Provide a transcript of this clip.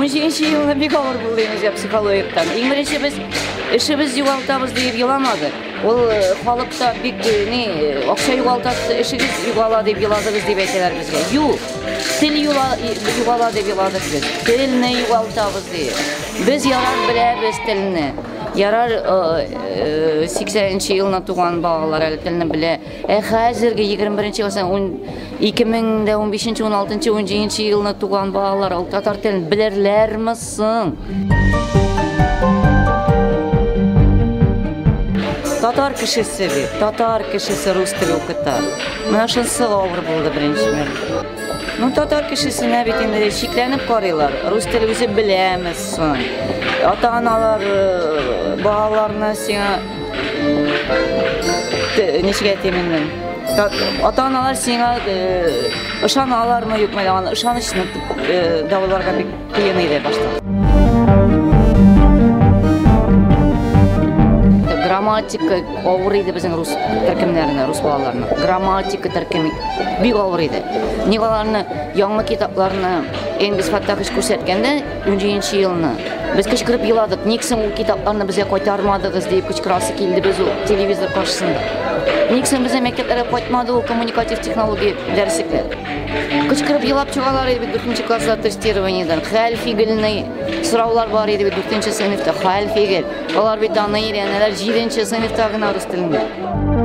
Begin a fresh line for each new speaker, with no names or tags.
17 елны бик авыр булды инде психологиктан. Иң беренче без эшебез югалтабыз диеп еламадык. Ул халык та бик ни акча югалтасы, эшегез югала дип еладыгыз дип әйтәләр безгә. Юк. Тел югала дип еладык без. Телне югалтабыз дип. Без ярар беләбез телне. Ярар 80 елны туган балалар әле телне белә. Ә хәзерге 21 гасыр 2015, 16, 17 елны туган балалар ул татар телен белерләрме соң? Татар кешесе бит, татар кешесе рус теле укыта. Менә шунысы авыр булды беренче мәртәбә. Ну, татар кешесенә бит инде шикләнеп карыйлар. Рус теле үзе беләме соң? Ата-аналар балаларны сиңа ничек әйтим инде? Ата-аналар сиңа ышаналармы, юкмы, аны ышанычны дауларга бик кыен иде башта. Грамматика авыр иде безнең рус төркемнәренә, рус балаларына. Грамматика төркеме бик авыр иде. Ник аларны яңа китапларны Энгельс Фаттахович күрсәткәндә 17 елны без кычкырып еладык. Ник соң ул китапларны безгә кайтармадыгыз дип кычкырасы килде без ул телевизор каршысында. Ник соң безнең мәктәпләргә кайтмады ул коммуникатив технология дәреслекләр? Кычкырып елап чыгалар иде бит 4 класста тестированиедән. Хәл фигыльный сораулар бар иде бит 4 сыйныфта. Хәл фигыль. Алар бит аны өйрәнәләр 7 сыйныфта гына рус телендә.